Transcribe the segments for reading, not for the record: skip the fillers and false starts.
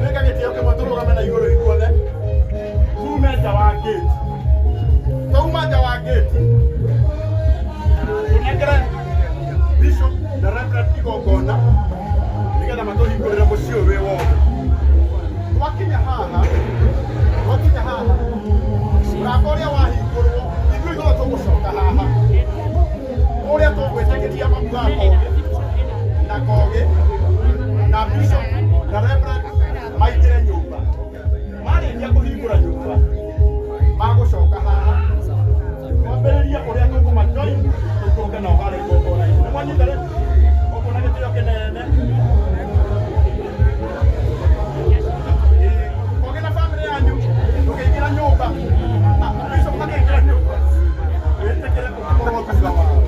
Wĩka gĩtĩo kĩmwe tũrũgame na igũrũ ithuothe. Tume nja wa gate. Twauma nja wa gate. Tũnengere Bishop na Reverend igongona nĩgetha matũhingũrĩre mũciĩ ũyũ wĩ wothe. Twakinya haha, twakinya haha, mũrango ũrĩa wahingũrwo, ithuĩ ithuothe tũgũcoka haha. Ũrĩa tũgwĩtĩkĩria mamu wa Kogi na Kogi na Bishop na Reverend maingĩre nyũmba. Marĩkia kũhingũra nyũmba, magũcoka haha twambĩrĩrie ũrĩa tũkũmajoin tũikũrũke nao harĩa igongona-inĩ. Nĩ mwanyita rĩu? Ũguo na gĩtĩo kĩnene. Kogi na bamĩrĩ yanyu tũkĩingĩra nyũmba, Bishop makĩingĩra nyũmba, wĩtĩkĩre ũkorwo thutha wao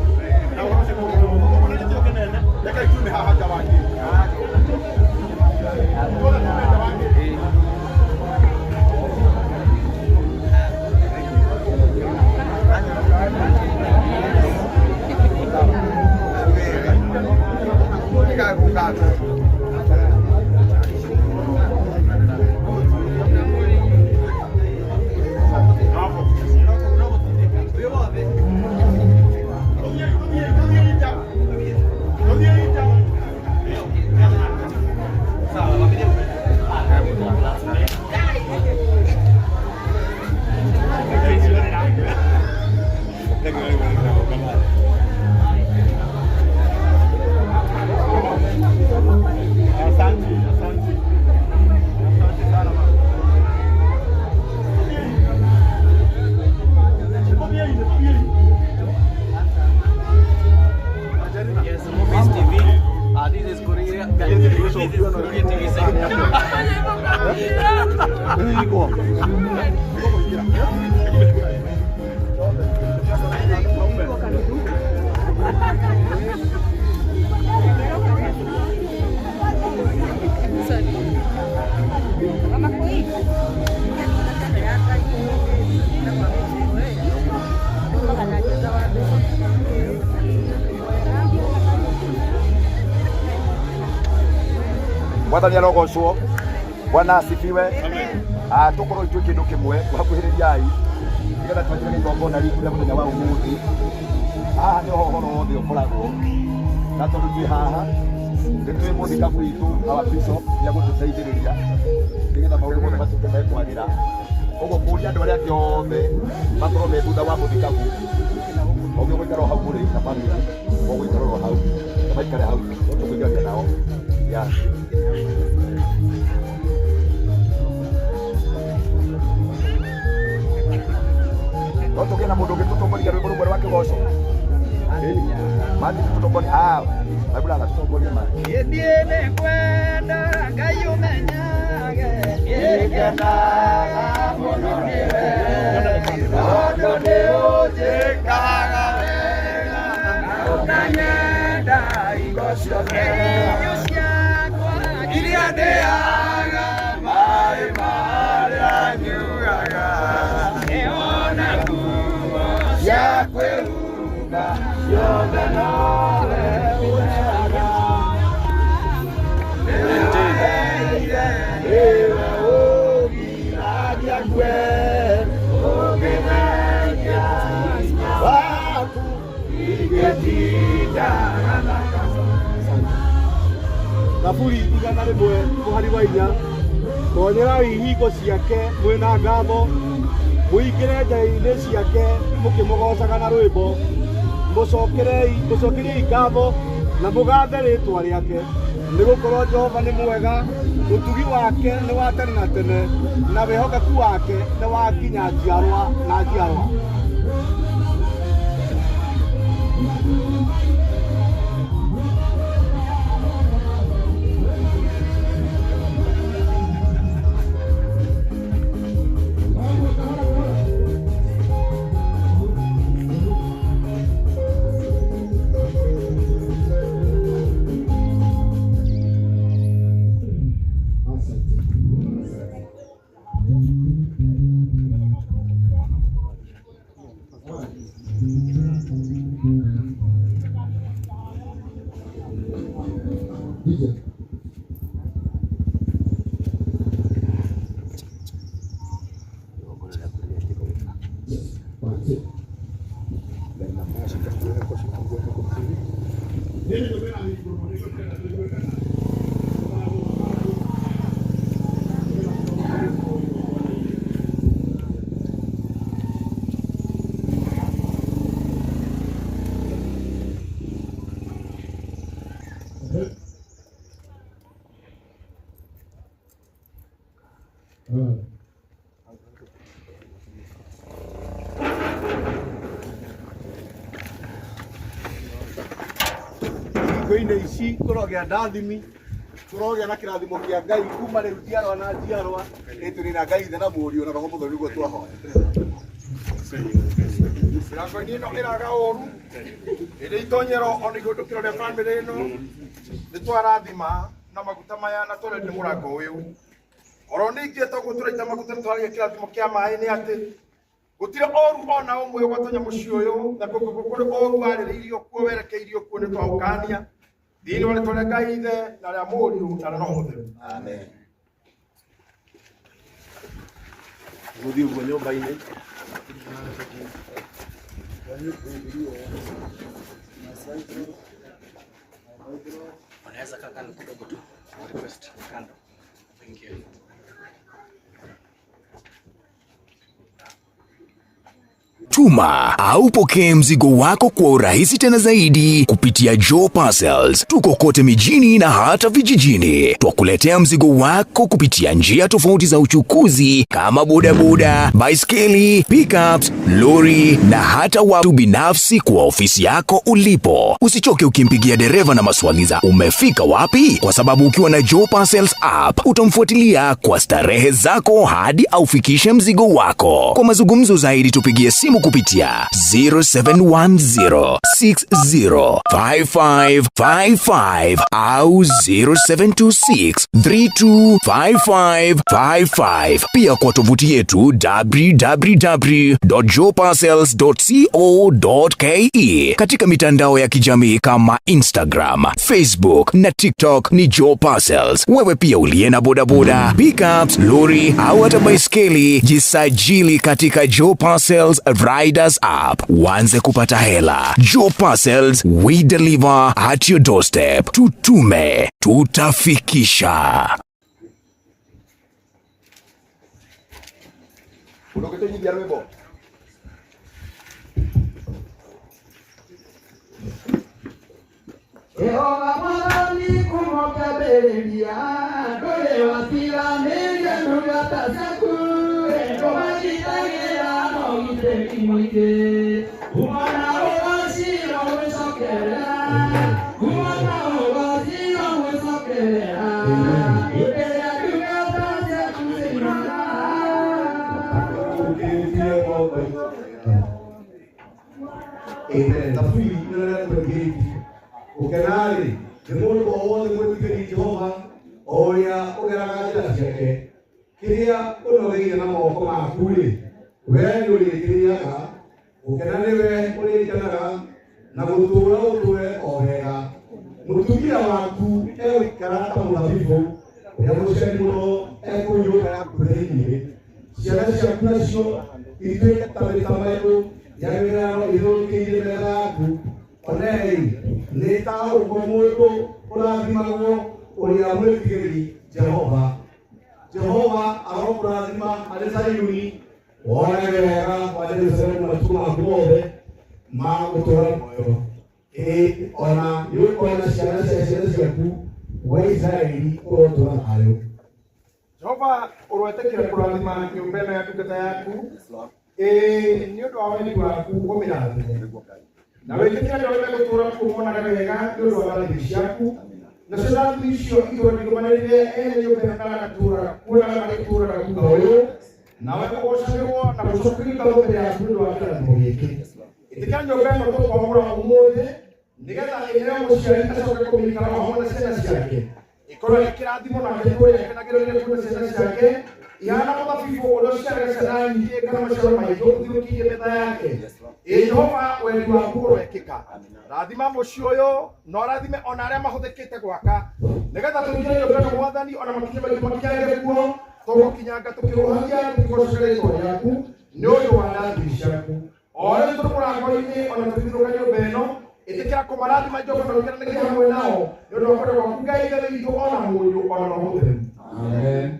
na ũhoro ũcio ũguo na gĩtĩo kĩnene. Rekei tume haha nja wa gate. Tuothe tume nja wa gate. Tũthiĩ nja. Tũthiĩ nja. Asante, asante. Asante sana mama. Tũthiĩ, tũthiĩ. Yes, Movies TV. This is Korea. This is Korea TV. Mwathani arogocwo. Bwana asifiwe. Tukorwo ithuĩ kĩndũ kĩmwe hakuhĩrĩriai nĩgetha twanjĩrĩrie igongona ritũ rĩa mũthenya wa ũmũthĩ. Haha nĩho ũhoro wothe ũkoragwo, na tondũ twĩ haha nĩ twĩ mũthikabu witũ our bishop nĩ agũtũteithĩrĩria nĩgetha maũndũ mothe matuĩke mekwagĩra. Ũguo kũria andũ arĩa angĩ othe makorwo me thutha wa mũthikabu, ũngĩ ũgũikara o hau mũrĩ na bamĩrĩ, ũgũikara oro hau na maikare hau, no tũkũingĩrania nao. Yeah. No tũgĩe na mũndũ ũngĩ tũtongoria rwĩmbo rũmwe rwa kĩgoco. Mathi tũtongorie. Ah, my brother, tũtongorie ma. Niĩ nĩngwenda Ngai ũmenyage nĩngenaga mũno nĩwe tondũ nĩ ũnjĩkaga wega na ũkanyenda hingo ciothe. Irio ciakwa iria ndĩaga, maĩ marĩa nyuaga, ona nguo cia kwĩhumba, ciothe nowe ũheaga. Nĩwe ũgiragia ngue, ũngĩmenya hinya waku ingĩtindaga na Thaburi 101:4. Tonyerai ihingo ciake mwĩna ngatho, mũingĩre nja-inĩ ciake mũkĩmũgoocaga na rwĩmbo. Mũcokeriei ngatho na mũgathe rĩĩtwa rĩake, nĩgũkorwo Jehova nĩ mwega, ũtugi wake nĩ wa tene na tene, na wĩhokeku wake nĩ wa nginya njiarwa na njiarwa. Hingo-inĩ ici kũrogĩa ndathimi, tũrogĩa na kĩrathimo kĩa Ngai kuma rĩu njiarwa na njiarwa, ĩ tũrĩ na Ngai Ithe na Mũriũ na Roho Mũtheru nĩguo twahoya. Mĩrango-inĩ ĩno ĩraga ũru ĩrĩ itonyero ona ihũndũkĩro rĩa bamĩrĩ ĩno nĩ twarathima na maguta maya na tũrendia mũrango ũyũ. Oro ningĩ toguo tũraita maguta nĩ twaragia kĩrathimo kĩa maĩ nĩ atĩ gũtirĩ ũru ona ũmwe ũgatonya mũciĩ ũyũ na kũngĩkorwo kũrĩ ũru warĩrĩirio kuo werekeirio kuo nĩ twaũkania thĩinĩ wa rĩtwa rĩa Ngai Ithe na rĩa Mũriũ na rĩa Roho Mũtheru. Amen. Gũthiĩ ũguo nyũmba-inĩ. Wanaweza kaa kando kidogo tu. Request kando. Thank you. Tuma au pokee mzigo wako kwa urahisi tena zaidi kupitia Joe Parcels. Tuko kote mijini na hata vijijini. Twakuletea mzigo wako kupitia njia tofauti za uchukuzi kama bodaboda, baiskeli, pickups, lori na hata watu binafsi kwa ofisi yako ulipo. Usichoke ukimpigia dereva na maswali za umefika wapi, kwa sababu ukiwa na Joe Parcels app utamfuatilia kwa starehe zako hadi aufikishe mzigo wako. Kwa mazungumzo zaidi tupigie simu kupitia 0710605555 au 0726325555. Pia kwa tovuti yetu www.joeparcels.co.ke. Katika mitandao ya kijamii kama Instagram, Facebook na TikTok ni Joe Parcels. Wewe pia uliye na bodaboda, pickups, lori au hata baiskeli, jisajili katika Joe Parcels Riders app uanze kupata hela. Joe Parcels, we deliver at your doorstep. Tutume, tutafikisha. Ũndũngĩtũnyithia rwĩmbo? Jehova Mwathani kuma kĩambĩrĩria ndũrĩ watiganĩria ndungata ciaku ũmagitagĩra na ũgitĩri mũingĩ kuma na ũgacĩra gwĩcokerera kuma na ũgacĩra gwĩcokerera hĩndĩ ĩrĩa ndungata ciaku ciinaga. Amen. Thaburi ĩno ya 28. Gũkena-rĩ, nĩ mũndũ o wothe mwĩtigĩri Jehova, o ũrĩa ũgeraga njĩra ciake. Kĩrĩa ũnogeire na moko maku-rĩ, wee nĩũrĩkĩrĩaga. Gũkena nĩwe ũrĩkenaga, na gũtũũra ũtũũre o wega. Mũtumia waku egũikara ta mũthabibũ ũrĩa mũciari mũno ekũu nyũmba yaku thĩinĩ. Ciana ciaku nacio ituĩke ta mĩtamaiyũ ya mĩgano ĩthiũrũrũkĩirie metha yaku. Onei, nĩ ta ũguo mũndũ ũrathimagwo ũrĩa mwĩtigĩri Jehova. Jehova arokũrathima harĩ Zayuni, wonage wega wa Jerusalemu matukũ maku mothe ma gũtũũra muoyo. Ĩĩ, ona nĩũkona ciana cia ciana ciaku, we Isiraeli ũrotũũra thayũ. Jehova ũroetĩkĩra kũrathima nyũmba ĩno ya ndungata yaku ĩĩ nĩ ũndũ wa wendi waku ũmĩrathime na wĩtĩkĩre andũ arĩa megũtũũra kuo monaga wega nĩ ũndũ wa rathimi ciaku nacio rathimi icio itũũra igũmanĩrĩre ene nyũmba ĩno na arĩa matũũraga kuo na arĩa marĩtũũraga thutha ũyũ nawe ũgocagĩrwo na gũcokerio ngatho mbere yaku nĩ ũndũ wa kĩrathimo gĩkĩ. Ĩtĩkĩra nyũmba ĩno tũkwamũra ũmũthĩ nĩgetha ĩneo mũciari acoke kũmĩikara o hamwe na ciana ciake ikorwo ĩ kĩrathimo nake tũrĩ akenagĩrwo rĩrĩa kuona ciana ciake ihana mũthabibũ ũrĩa ũciaraga ciana nyingĩ kana maciaro maingĩ ũthiũrũrũkĩirie metha yake. Ĩ Jehova wendi waku ũroekĩka. Rathima mũciĩ ũyũ na ũrathime ona arĩa mahũthĩkĩte gwaka nĩgetha tũingĩre nyũmba ĩno Mwathani ona makinya maitũ makinyage kuo tũgũkinyanga tũkĩrũhagia tũkĩgocaga rĩtwa rĩaku nĩ ũndũ wa ndathimi ciaku. O rĩu tũrĩ mũrango-inĩ ona tũgĩthiũrũrũka nyũmba ĩno ĩtĩkĩra kũmarathima Jehova na ũikaranagie hamwe nao nĩ ũndũ wa kwenda gwaku Ngai Ithe witũ ona Mũriũ ona Roho Mũtheru. Amen.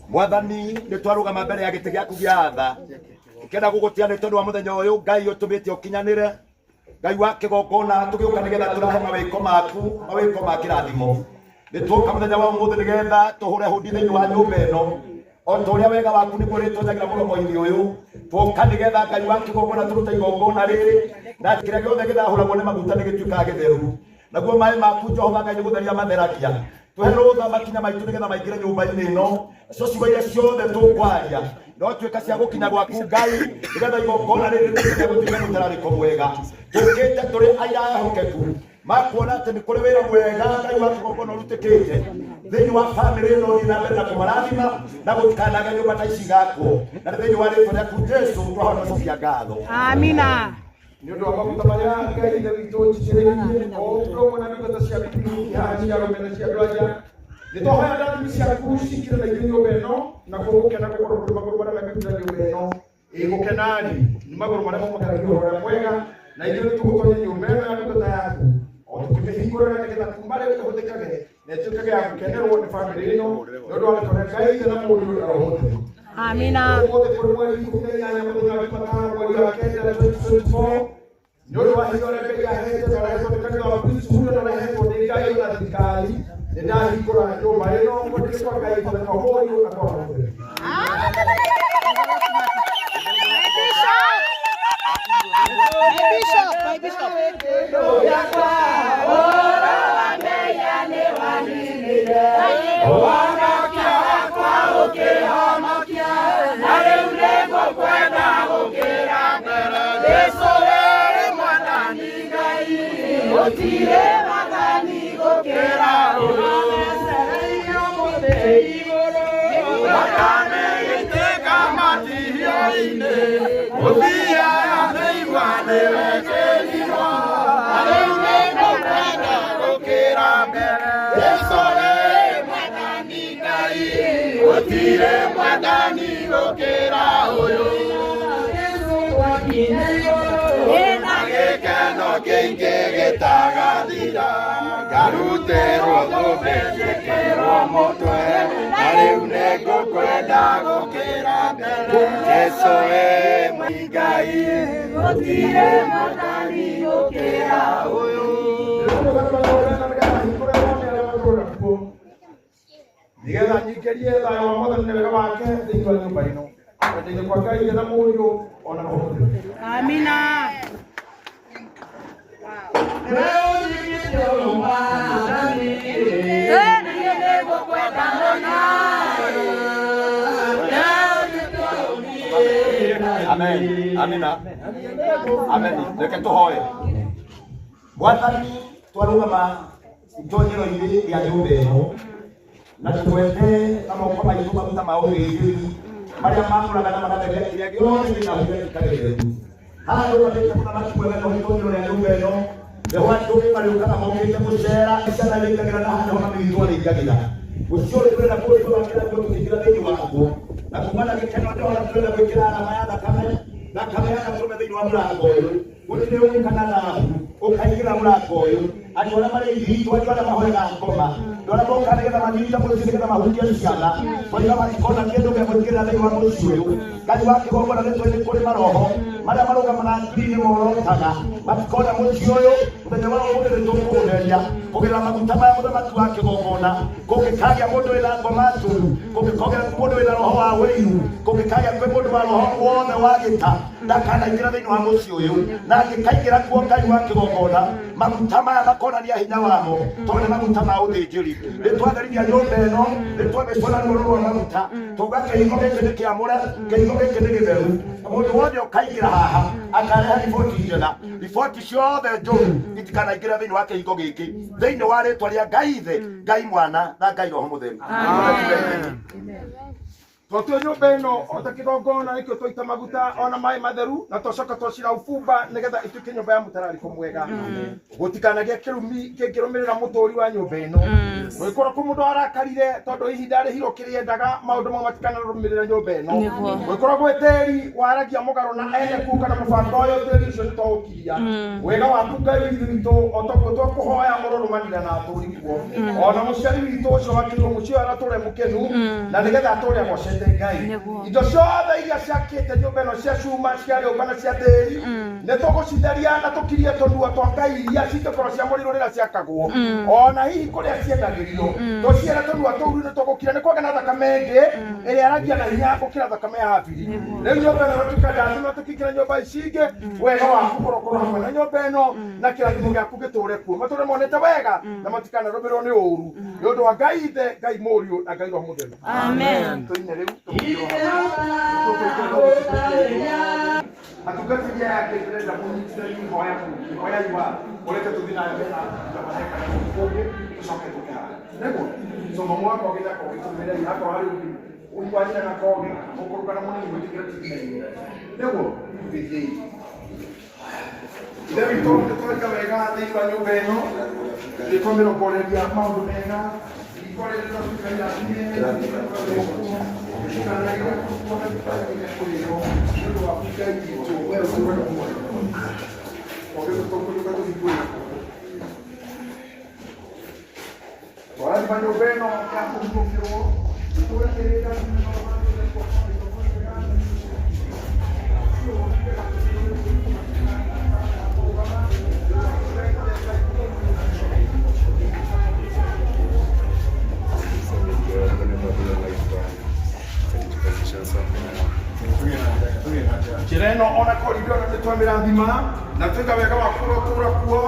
Mwathani nä twarũgama mbere ya gĩtĩ gĩaku gĩa tha tũkĩenda gũgũtĩa nĩ tondũ wa mũthenya ũyũ Ngai ũtũmĩte ũkinyanĩre Ngai wa kĩgongona tũgĩũka nĩgetha tũrahe mawĩko maku mawĩko ma kĩrathimo nĩ tuoka mũthenya wa ũmũthĩ nĩgetha tũhũre hũndi thĩinĩ wa nyũmba ĩno o ta ũrĩa wega waku nĩguo ũrĩtonyagĩra mũromo-inĩ ũyũ tuoka nĩgetha Ngai wa kĩgongona tũrute igongona rĩrĩ na kĩrĩa gĩothe gĩthahũragwo nĩ maguta nĩ gĩtuĩkaga gĩtheru naguo maĩ maku Jehova Ngai nĩ gũtheria matheragia tuhe rũtha makinya maitũ nĩgetha maingĩre nyũmba-inĩ ĩno nacio ciugo iria ciothe tũkwaria no tuĩka cia gũkinya gwaku Ngai nĩgetha igongona rĩrĩ rĩtuĩke gũtuĩka mũtararĩko mwega tũkĩte tũrĩ aira ehokeku makuona atĩ nĩ kũrĩ wĩra mwega Ngai wa kĩgongona ũrutĩkĩte thĩinĩ wa bamĩrĩ ĩno ũthiĩ na mbere na kũmarathima na gũtikanage nyũmba ta ici igakwo na thĩinĩ wa rĩtwa rĩaku Jesũ twahota gũcokia ngatho. Amina. Nĩ ũndũ wa maguta marĩa Ngai Ithe witũ njitĩrĩirie o ũndũ ũmwe na ndungata ciaku haha cia arũme na cia andũ anja nĩ twahoya ndathimi ciaku cingĩre na ithuĩ nyũmba ĩno na gũkena gũkorwo kũrĩ magũrũ marĩa mekũingĩra nyũmba ĩno ĩ gũkena-rĩ nĩ magũrũ marĩa maumagaragia ũhoro ũrĩa mwega na ithuĩ nĩ tũgũtonya nyũmba ĩno ya ndungata yaku o tũkĩmĩhingũraga nĩgetha kuma rĩu ĩhũthĩkage na ĩtuĩkage ya gũkenerwo nĩ bamĩrĩ ĩno nĩ ũndũ wa rĩtwa rĩa Ngai Ithe na Mũriũ na Roho Mũtheru. Amina. Ũmũthĩ kũrĩ mweri 18 mũthenya wa Jumatano mweri wa kenda 2024 nĩ ũndũ wa hinya ũrĩa Ngai ahete na ũrĩa ahetwo nĩ kanitha wa Kristo na ũrĩa ahetwo nĩ Ngai na thirikari nĩ ndahingũra nyũmba ĩno kwandĩkwo kwa Ngai Ithe na kwa Mũriũ na kwa Roho Mũtheru. My bishop, my bishop. Yesu. Gũtirĩ mwathani gũkĩra ũyũ. Ũrecereirio mũtĩ igũrũ. Thakame ĩgĩitĩka matihio-inĩ, ngũbia ya mĩigua nĩwekĩrirwo, na rĩu nĩngũkwenda gũkĩra mbere. Jesũ wĩ mwathani Ngai, gũtirĩ mwathani gũkĩra ũyũ. Jesũ gwakinya igũrũ. Na gĩkeno kĩingĩ gĩtagathira, ngarutĩrwo thũmbĩ njĩkĩrwo mũtwe, na rĩu nĩngũkwenda gũkĩra mbere. Jesũ wĩ Ngai, Gũtirĩ mwathani gũkĩra ũyũ. Nigetha nyingĩrie thayũ wa Mwathani na wega wake thĩinĩ wa nyũmba ĩno, wendo-inĩ kwa Ngai Ithe na Mũriũ ona Roho Mũtheru. Amina. Rĩu ũyũ mwathani. Niĩ nĩngũkwenda mũno. Amen. Amina. Amen. Reke tũhoe. Mwathani, twarũgama itonyero-inĩ rĩa nyũmba ĩno na twende na moko maitũ maguta ma ũthĩnjĩri marĩa mamũraga na magatheria kĩrĩa gĩothe kĩna hinya gĩikare gĩtheru. Haha rũgamĩte mũthamaki mwega na itonyero rĩa nyũmba ĩno nĩho andũ marĩũkaga mokĩte gũcera ciana irĩingagĩra na haha nĩho mami witũ arĩingagĩra. Mũciĩ ũrĩ tũrenda kũrĩtũra kĩrĩa tũkĩingĩra thĩinĩ waguo na kuma na gĩkeno nĩho tũrenda gwĩkĩra alama ya thakame thakame ya gatũrũme thĩinĩ wa mũrango ũyũ. Gũtirĩ ũũru kana thahu ũkaingĩra mũrango ũyũ. Andũ arĩa marĩ irigitwo, andũ arĩa mahoyaga ngoma, andũ arĩa mokaga nĩgetha manyite mũciĩ nĩgetha mahutie ciana, moiga matikona kĩndũ gĩa kũingĩra thĩinĩ wa mũciĩ ũyũ. Ngai wa kĩgongona nĩtũĩ nĩ kũrĩ maroho marĩa marũgamaga ngiri-inĩ mororotaga, matikona mũciĩ ũyũ. Mũthenya wa ũmũthĩ nĩtũkũũtheria kũgerera maguta maya mũthamaki wa kĩgongona. Kũngĩkagĩa mũndũ wĩna ngoma njũru, kũngĩkagĩa mũndũ wĩna roho wa ũiru, kũngĩkagĩa kwĩ mũndũ wa roho wothe wa gĩta, ndakanaingĩra thĩinĩ wa mũciĩ ũyũ. Na angĩkaingĩra kuo Ngai wa kĩgongona, maguta maya makonania hinya wamo, tondũ nĩ maguta ma ũthĩnjĩri. Nĩtwatherithia nyũmba ĩno, nĩtwamĩcora ruo rũrũ rwa maguta, tuga kĩhingo gĩkĩ nĩ kĩamũre, kĩhingo gĩkĩ nĩ gĩtheru. Mũndũ wothe ũkaingĩra haha akarehe riboti njega, riboti ciothe njũru itikanaingĩre thĩinĩ wa kĩhingo gĩkĩ, thĩinĩ wa rĩtwa rĩa Ngai Ithe, Ngai Mwana na Ngai Roho Mũtheru. Twatue nyũmba ĩno o ta kĩgongona nĩkĩo twaita maguta ona maĩ matheru na twacoka twacira ũbumba nĩgetha ĩtuĩke nyũmba ya mũtararĩko mwega. Gũtikanagĩe kĩrumi kĩngĩrũmĩrĩra mũtũũri wa nyũmba ĩno. Gũgĩkorwo kwĩ mũndũ arakarire tondũ hihi ndarĩhirwo kĩrĩa endaga, maũndũ mau matikanarũmĩrĩra nyũmba ĩno. Gũgĩkorwo gwĩ tĩri waragia mũgarũ na ene kuo kana mũbango ũyũ, tĩri ũcio nĩtwaũkiria. Wega waku Ngai Ithe witũ o toguo twakũhoya ũrorũmanĩra na atũũri kuo. Ona mũciari witũ ũcio wakĩirwo mũciĩ ũyũ aratũre mũkenu na nĩgetha atũre agocete Ngai. Indo ciothe iria ciakĩte nyũmba ĩno cia cuma, cia rĩũmba na cia tĩri nĩtũgũcitheria na tũkirie tũnua twa Ngai iria cingĩkorwo cia mũrĩrũ rĩrĩa ciakagwo ona hihi kũrĩa ciendagĩrio tũciere tũnua tũu rĩu nĩtũgũkira nĩ kwagĩa na thakame ĩngĩ ĩrĩa ĩragia na hinya gũkĩra thakame ya Habili. Rĩu nyũmba ĩno ĩratuĩka ndathime tũkĩingĩra nyũmba ici ingĩ, wega waku ũrokorwo hamwe na nyũmba ĩno na kĩrathimo gĩaku gĩtũre kuo, matũre monete wega na matikanarũmĩrĩrwo nĩ ũũru nĩ ũndũ wa Ngai Ithe, Ngai Mũriũ na Ngai Roho Mũtheru. Amen. Tũine rĩu tũkĩrwo atungatĩri aya angĩ ndĩrenda mũnyitithanie ihoya ihoya iwa ũreke tũthiĩ na mbere na kana kũngĩ tũcoke tũke haha nĩguo so mamu wakwa ũgĩta kogi tũmĩre akorwo harĩ ũngĩ ũikwanyina na kogi ũkũrũ kana mũnini gwĩtĩkĩra tithinaine nĩguo tũthiĩ. Ithe witũ nĩtweka wega thĩinĩ wa nyũmba ĩno, nĩtwamĩrongoreria maũndũ mega, riko rĩrĩ rĩratuĩka irathime, kũrĩo nĩ ũndũ waku Ngai witũ, we ũtũũraga muoyo. Ũgĩtũtongoria ũgatũhingũrĩra kũndũ. Twarathima nyũmba ĩno ya kũhurũkĩrwo, itũũre rĩrĩ irathime na njĩra ĩno ona korido ĩno nĩtwamĩrathima na twĩka wega wa kũrotũra kuo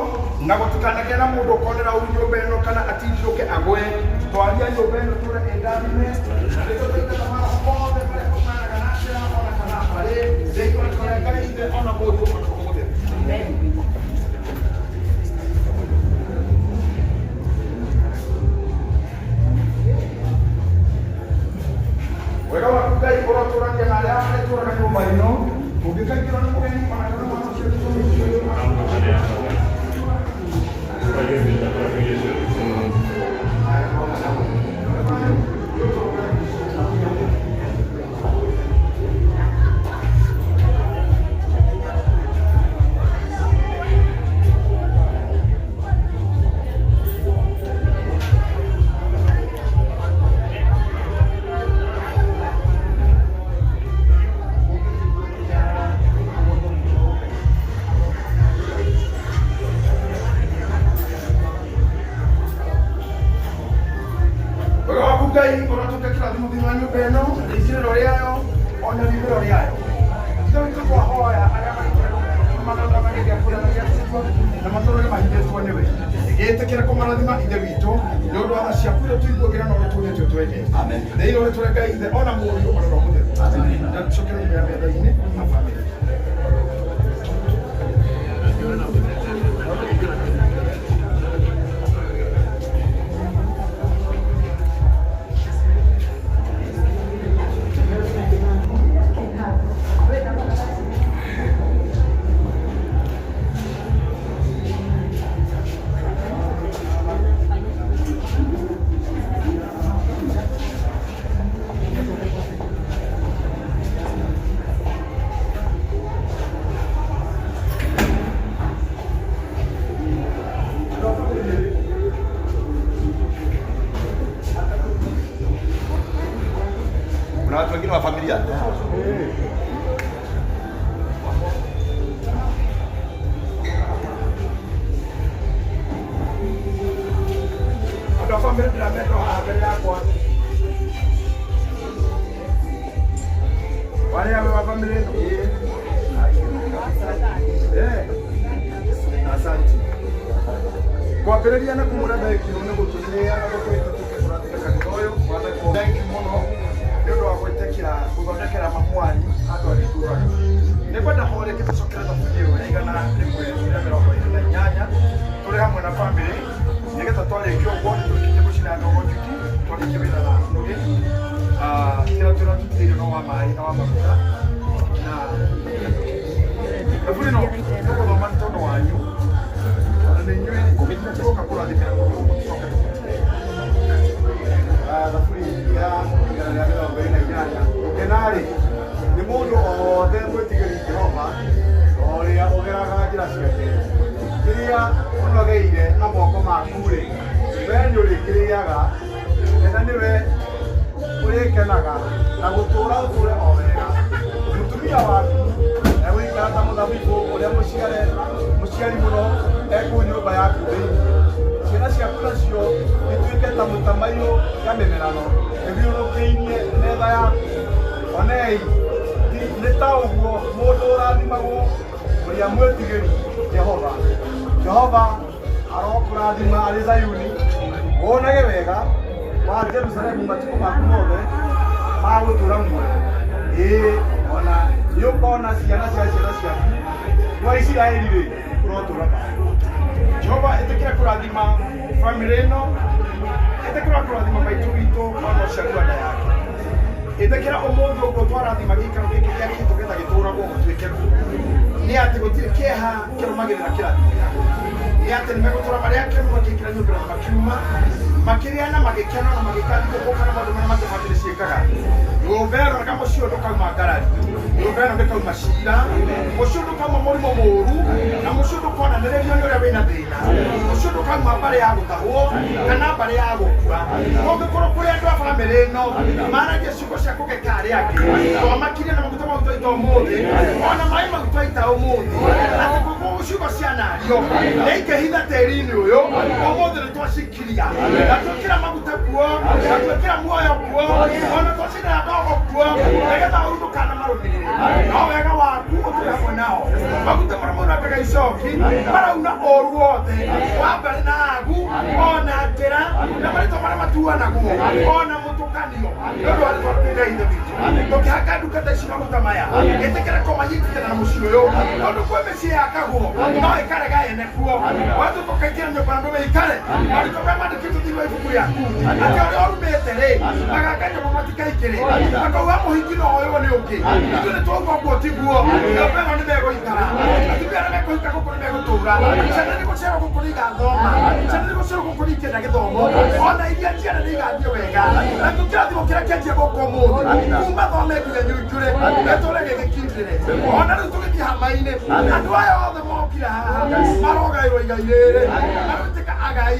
na gũtikanagĩe na mũndũ ũkonera ũru nyũmba ĩno kana atindirũke agwe. Twaria nyũmba ĩno tũre ĩndathime na nĩtũthaithaga maroho mothe marĩa maumanaga na njĩra ona kana mbarĩ thĩinĩ wa rĩtwa rĩa Ngai Ithe ona Mũriũ ona Roho Mũtheru. Kĩrathimo thĩinĩ wa nyũmba ĩno, rĩingĩrĩro rĩayo, ona riumĩro rĩayo. Ithe witũ twahoya arĩa magĩtũra magĩgĩa kũrĩa na gĩa kũigua na matũrage mahithĩtwo nĩwe. Gĩtĩkĩra kũmarathima Ithe witũ nĩ ũndũ wa tha ciaku iria tũiguagĩra na ũrĩa tuonetio twendete. Thĩinĩ wa rĩĩtwa rĩa Ngai Ithe ona Mũriũ ona Roho Mũtheru. Na tũcoke rĩu metha-inĩ na bamĩrĩ. Kuna watu wengine wa familia. Andũ a bamĩrĩ ndĩramendwo haha mbere yakwa. Warĩa wĩ wa bamĩrĩ ĩno? Eh. Asante. Kwambĩrĩria na kumũra thengio nĩ gũtũnĩa na gũtwĩta tũke kũrathime kanitha ũyũ. Thank you mũno nĩ ũndũ wa gwĩtĩkĩra gũthondekera mamu wanyu handũ arĩtũraga. Nĩ ngwenda o rĩngĩ tũcokere thaburi ĩyo ya 128 tũrĩ hamwe na bamĩrĩ nĩgetha twarĩkia ũguo nĩ tũrĩkĩtie gũcina ndogo njuki twarĩkie wĩra na nũgĩ. Kĩrĩa tũratutĩire no wa maĩ na wa maguta na thaburi ĩno tũgũthoma nĩ tondũ wanyu na nĩ inyuĩ tũroka kũrathimĩra kũndũ gũkũ tũcoke tũmũtige. Thaburi ya 128 gũkena-rĩ nĩ mũndũ o wothe mwĩtigĩri Jehova o ũrĩa ũgeraga njĩra ciake. Kĩrĩa ũnogeire na moko maku-rĩ, wee nĩũrĩkĩrĩaga, gũkena nĩwe ũrĩkenaga na gũtũũra ũtũũre o wega. Mũtumia waku egũikara ta mũthabibũ ũrĩa mũciare mũciari mũno e kũu nyũmba yaku thĩinĩ. Ciana ciaku nacio ituĩke ta mũtamaiyũ ya mĩmerano ĩthiũrũrũkĩirie metha yaku. Onei, nĩ ta ũguo mũndũ ũrathimagwo ũrĩa mwĩtigĩri Jehova. Jehova arokũrathima arĩ Zayuni, wonage wega wa Jerusalemu matukũ maku mothe ma gũtũũra muoyo. Ĩĩ, ona nĩũkona ciana cia ciana ciaku kwa Isiraeli rĩ, ũrotũũra thayũ. Jehova ĩtĩkĩra kũrathima bamĩrĩ ĩno, ĩtĩkĩra kũrathima maitũ witũ ona ũcio akua nda yake. Ĩtĩkĩra ũmũthĩ ũguo twarathima gĩikaro gĩkĩ gĩa gitũ getha gĩtũragwo gũtuĩke kuo. Nĩ atĩ gũtirĩ kĩeha kĩrũmagĩrĩra kĩrathimo gĩaku. Nĩ atĩ nĩmegũtũra marĩ akenu makĩingĩra nyũmba na makiuma, makĩrĩa na magĩkena na magĩka thigũkũ kana maũndũ marĩa mangĩ bamĩrĩ ciĩkaga. Nyũmba ĩno reka mũciĩ ũyũ ndũkauma ngarari, nyũmba ĩno ndĩkauma cira, mũciĩ ũyũ ndũkauma mũrimũ mũũru, na mũciĩ ũyũ ndũkonanĩrĩrio nĩ ũrĩa wĩna thĩna, mũciĩ ũyũ ndũkauma mbarĩ ya gũtahwo kana mbarĩ ya gũkua. Kũngĩkorwo kũrĩ andũ a bamĩrĩ ĩno maragia ciugo cia kũgeka arĩa angĩ, twamakirie na maguta mau twaita ũmũthĩ, ona maĩ mau twaita ũmũthĩ, atĩ ciugo cianario nĩ ikĩhitha tĩri-inĩ ũyũ, ũmũthĩ nĩ twacikiria na twĩkĩra maguta kuo na twĩkĩra muoyo kuo ona twacinĩra ndogo kuo nĩgetha ũru ndũkanamarũmĩrĩre, no wega waku ũtũre hamwe nao. Maguta marĩa maunangaga icoki marauna ũru wothe wa mbarĩ na agu ona njĩra na marĩtwa marĩa matuanagwo ona mũtũkanio nĩ ũndũ wa rĩtwa rĩaku Ngai Ithe witũ. Tũkĩhaka ndungata ici maguta maya, ĩtĩkĩra kũmanyitithania na mũciĩ ũyũ, tondũ kwĩ mĩciĩ yakagwo no ĩkarega ene kuo. Watu tũkaingĩra nyũmba na ndũmĩikare, marĩtwa marĩa mandĩkĩtwo thĩinĩ wa ibuku rĩaku atĩ ũrĩa ũrumĩte rĩ magaka nyũmba matikaingĩre, makauga mũhiki no oywo nĩ ũngĩ. Ithuĩ nĩ twauga ũguo tiguo, nyũmba ĩno nĩ megũikara, atumia arĩa mekũhika gũkũ nĩ megũtũũra, ciana nĩ gũciarwo gũkũ nĩ igathoma, ciana nĩ gũciarwo gũkũ nĩ ikĩenda gĩthomo, ona iria njiare nĩ igathiĩ wega. Na kĩrathimo kĩrĩa kĩanjia gũkũ ũmũthĩ kuma thome nginya nyunjure gĩtũre gĩgĩkindĩre. Ona rĩu tũgĩthiĩ hama-inĩ, andũ aya othe mokire haha marogaĩrwo igai rĩrĩ, marũtĩka agai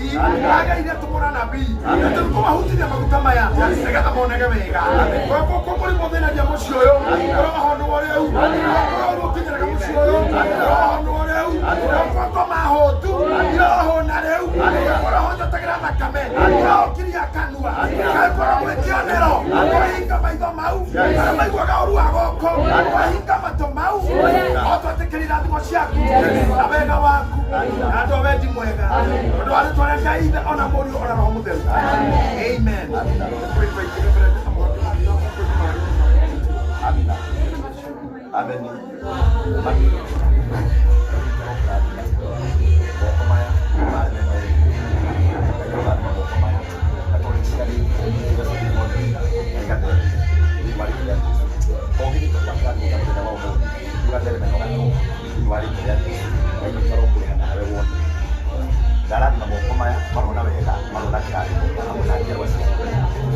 agaire tũmũra nabii atĩ kũmahutithia maguta maya nĩgetha monage wega. Gũkũ mũrimũ ũthĩnagia mũciĩ ũyũ ũrohonwo rĩu, gũkũ ũru ũkinyĩraga mũciĩ ũyũ ũrohonwo rĩu, gũkũ ngoma hũtu irohũna rĩu, gũkũ roho njotagĩra thakame irokiria kanua. Kaĩkora gwĩkĩonero twahinga maitho mau arĩa maiguaga ũru wa gũkũ twahinga matũ mau o twetĩkĩria irathimo ciaku na wega waku na andũ a wendi mwega tondũ wa rĩtwa rĩa Ngai Ithe ona Mũriũ ona Roho Mũtheru. Amen. Amina. Amen. Amen. Moko maya marĩ merĩ. Ngai ũrathima moko maya. Na tondũ ciarĩ igathereme thĩinĩ wa rĩtwa rĩa Jesũ. O gĩthito kĩa kĩrathimo kĩa mũthenya wa ũmũthĩ gĩgathereme na ũgatũũra thĩinĩ wa rĩtwa rĩa Jesũ. Ngai witũ arokũrĩha nawe wone. Ndarathima moko maya marona wega marona kĩrathimo hamwe na njiarwa ciaku.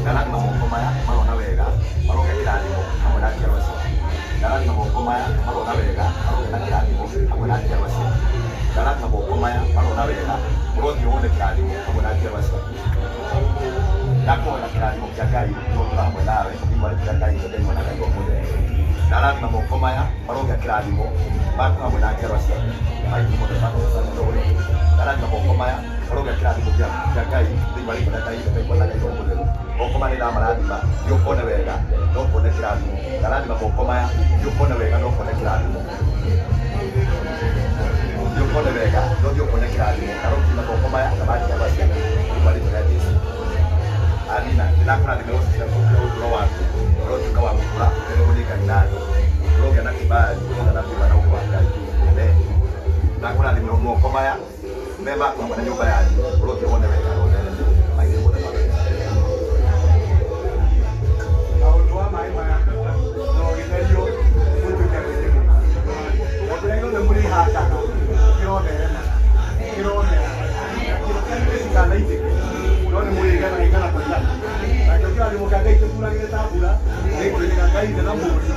Ndarathima moko maya marona wega maroka kĩrathimo hamwe na njiarwa ciaku. Ndarathima moko maya marona wega maroka na kĩrathimo hamwe na njiarwa ciaku. Ndarathima moko maya marona wega ũrothiĩ wone kĩrathimo hamwe na njiarwa ciaku. Ndakũhoera kĩrathimo kĩa Ngai kĩrotũra hamwe nawe thĩinĩ wa rĩtwa rĩa Ngai Ithe, Ngai Mwana, Ngai Roho Mũtheru. Ndarathima moko maya marogĩa kĩrathimo maku hamwe na njiarwa ciaku maitũ mothe makosanĩrwo. Ndarathima moko maya marogĩa kĩrathimo kĩa Ngai thĩinĩ wa rĩtwa rĩa Ngai Ithe, Ngai Mwana, Ngai Roho Mũtheru. Moko maya nĩndamarathima thiĩ ũkone wega no ũkone kĩrathimo. Ndarathima moko maya thiĩ ũkone wega no ũkone kĩrathimo. Thiĩ ũkone wega no thiĩ ũkone kĩrathimo. Ndarokinya moko maya na ma njiarwa ciaku thĩinĩ wa rĩtwa rĩa Jesũ. Amina. Ndĩrakũrathimĩra ũcio ũtũũro waku ũrotuĩka wa gũkũra ũkenagwo nĩ Ngai na andũ ũrogĩa na kĩbali ũrogĩa na favor na ũũgĩ wa Ngai. Amen. Ndakũrathimĩra moko maya me maku hamwe na nyũmba yanyu ũrothiĩ wone wega na ũthereme maithe mothe ma Na ũndũ wa maĩ maya no gĩtherio mũtuĩke mwĩrĩ. Na kĩrĩa gĩothe mũrĩhandaga kĩrotherema kĩromera na kĩro kĩanyu gĩtikanaitĩke no nĩ mũrĩgethaga igana kwa igana. Nakĩo kĩrathimo kĩa Ngai kĩmuragĩre ta mbura gĩkũinĩka Ngai Ithe na Mũriũ